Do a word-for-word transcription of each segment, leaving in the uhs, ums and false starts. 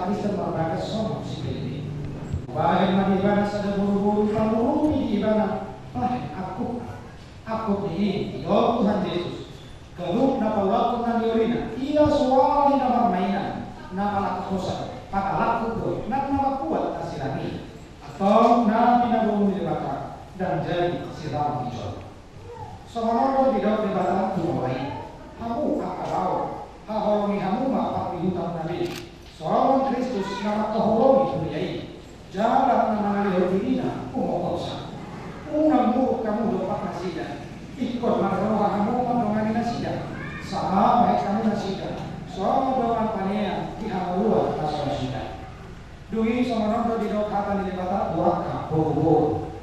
Kristen marbagas songon si Filipi. Bahen ma di ibana sada boruboru, pamurupi di ibana bahen angkup. Angkup ni i, didok Tuhan Jesus: Ganup na paulakkon na niolina, ia suara ni na marmainan, na palangkoshosan, patalangkup do nang na mambuat na silang i. Antong na pinadomu ni Debata ndang jadi sirangon ni jolma. Songon on do didok Debata tu baoa i: Hamu angka baoa, haholongi hamu ma pardihutamuna be. Songon Kristus na mangkaholongi huria i, jala na mangalehon dirina humophopsa. Unang muruk hamu dompak nasida. Ingkon marroha hamu mandongani nasida. Saham bahen hamu nasida songon dongan panean di hangoluan na so nasida. Dung i songon on do didok hata ni Debata tu angka boruboru: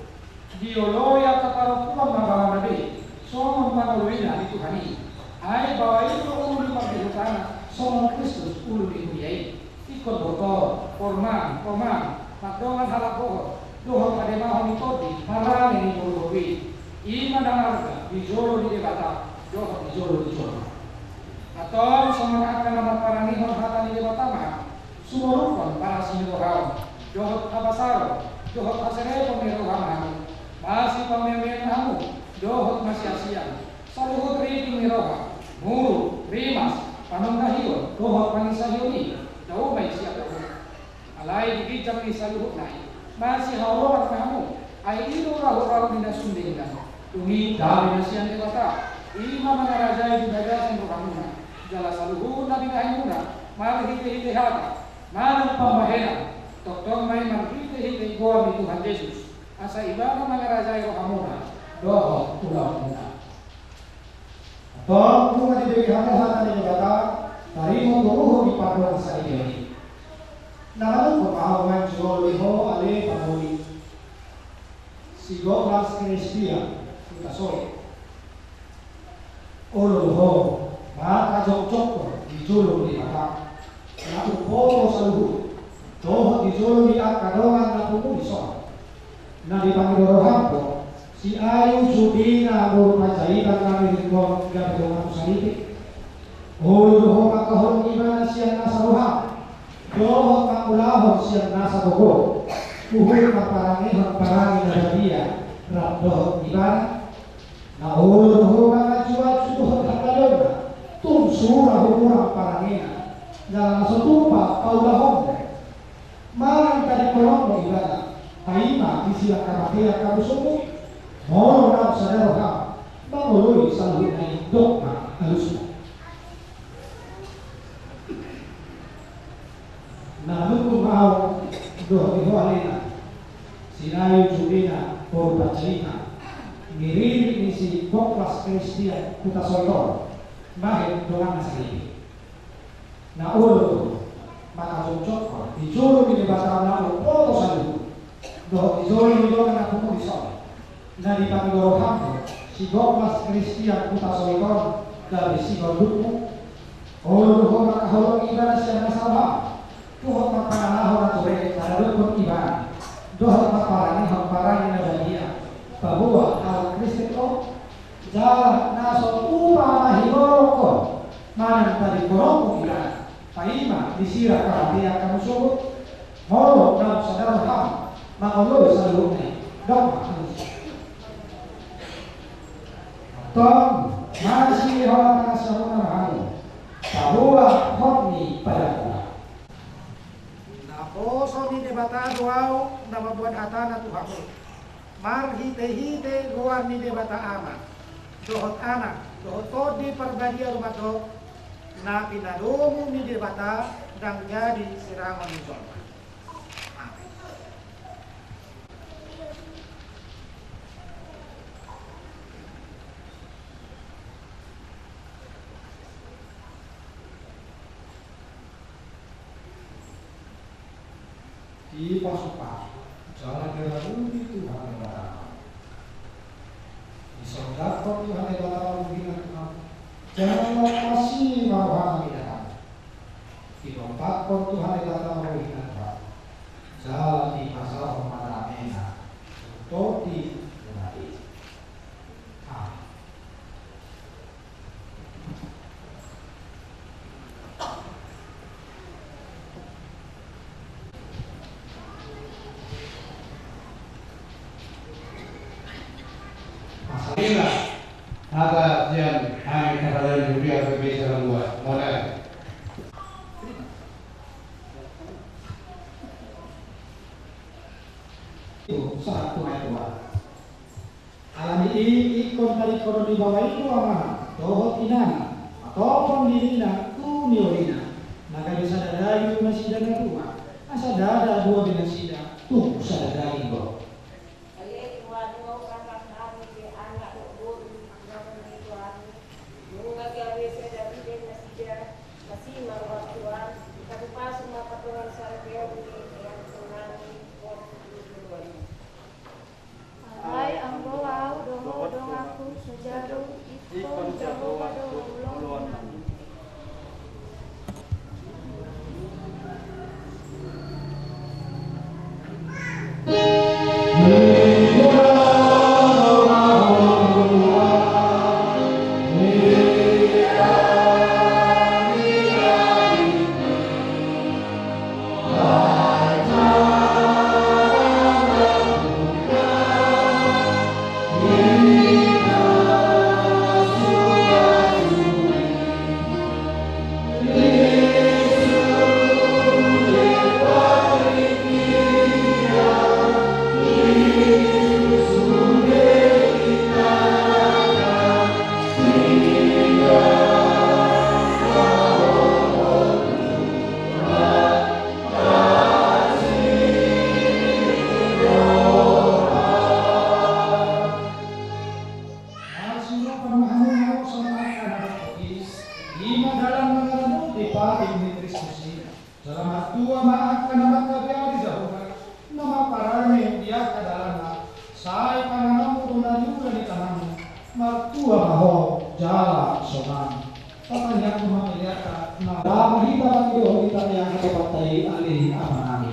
Dioloi angka parompuan ma baoana be songon pangoloina di Tuhan i. Ai baoa i do ulu ni pardihutana, songon Kristus ulu ni huria i. Ingkon botor, pormang, pormang, mardongan halangkohon dohot pademahon ni tondi harani ni boruboru i. I ma na arga di jolo ni Debata dohot di jolo ni jolma. Antong songon angka na marparangehon hata ni Debata ma hamu. Sumolukkon parasi ni roham dohot habasaron dohot haserepon ni roham hamu. Masipameamean hamu dohot masiasian saluhut riping ni roha, muruk, rimas, panondahion dohot pangisahion i, dao ma i sian hamu. Alai di ginjang ni saluhutna i, masihaholongan ma hamu. Ai i do rahut-rahut ni na sun denggan. Dung i dame na sian Debata, i ma mangarajai di bagasan rohamuna jala saluhut na binahenmuna, marhitehite hata manang pambahenan. Tongtong ma i marhitehite goar ni Tuhan Jesus, asa ibana mangarajai rohamuna dohot ulaonmuna. Antong nunga dibege hamu hata ni Debata, tarima tu ruhut ni pardongansaripeon i. Na manungkun ma ahu manjolo di ho ale pangoli, si Douglas Christian Hutasoit. Olo do ho mangkajongjongkon di jolo ni Debata na umboto saluhut, dohot di jolo ni angka dongan na pungu di son, na dipangido roham do si Ayu Judina boru Panjaitan na mirit on gabe dongan tu saripe. Olo do ho mangkaholongi ibana sian nasa roham dohot mangulahon sian nasa gogo, huhut mamparangehon parange na badia rap dohot ibana. Na olo do ho mangajuaju dohot hangalionna tung sura humurang parangena jala na so tupa paulahonna. Manang tadingkononmu ibana, paima di sirang hamatean hamusungkun, molo naung sada roham mangoloi saluhutna i, dok ma alusmu. Na nungkun ma ahu dohot di ho alena si Ayu Judina boru Panjaitan, miririt ni si Douglas Christian Hutasoit on, bahen donganna saripe. Na olo do ho mangkajongjongkon di jolo ni Debata na umboto saluhut, dohot di jolo ni dongan na pungu di son, na dipangido roham do si Douglas Christian Hutasoit on gabe sigandutmu. Olo do ho mangkaholongi ibana sian nasa roham, dohot mangkahalashon na ture na didok ibana, dohot mamparangehon parange na badia paboa halak Kristen on. Jala na so tupa ma hinorongkon manang tadingkononmu ibana, paima di sirang hamatean hamusungkun, molo naung sada roham mangoloi saluhutna i, dok ma alusmu. Antong masihola-hola tangan sian hamu ma hamu, paboa hot ni padan-padan. Naposo ni Debata do ahu na mamboan hatana tu hamu, marhitehite goar ni Debata Ama, dohot Anak, dohot Tondi Parbadia do mandok: Na pinadomu ni Debata ndang jadi sirangon ni jolma. Amen. Dipasupasu jala diranguli Tuhan Debata. Disondanghon Tuhan Debata rohana tu hamu jala asi ma rohana mida hamu. Didompakhon Tuhan Debata rohana tu hamu jala dipasaorhon ma damena tu tondi muna i. Amen. Sahat tu aek Alani i ingkon taringkonon ni baoa i do amana dohot inana, patophon dirina tu niolina, na gabe sada daging do nasida na dua, asa ndada dua be nasida, tung sada daging do. Alai tua do rasa sari be anak dohot boru, na mangihut tu ahu, nunga gabe sada be nasida, asi ma roha Tuhan, pasu-pasu ma patongan saripeon ni Tuhan Tuhan ni pos tu joloan i. Alai anggo ahu dohot donganku so jabu, ingkon jaboan do ulaonnami. Marsirupan ma hamu songon angka na dapot i, i ma dalan mangaramoti patik ni Kristus i. Jala martua ma angka na mangkabiari Jahowa, na marparange di angka dalanna, sai panganonmu do na niula ni tanganmu, martua ma ho jala sonang. Patangianghon ma hita, na dama hita pangidohon hita di angka topanta i, ale Amanami.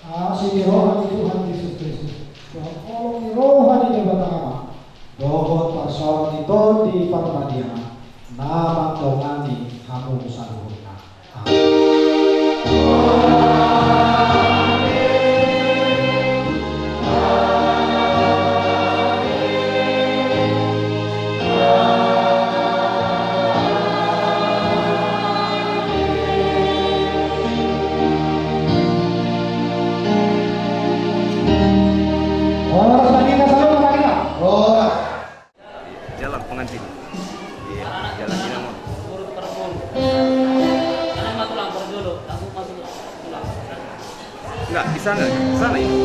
Asi ni roha ni Tuhan Jesus Kristus, dohot holong ni roha ni Debata Ama, dohot parsaoran ni Tondi Parbadia, na mandongani hamu saluhutna. Horas ma di hita saluhutna. Horas. Jalan pengantin. Iya, jalan inang on. Enggak, di sana, di sana ini.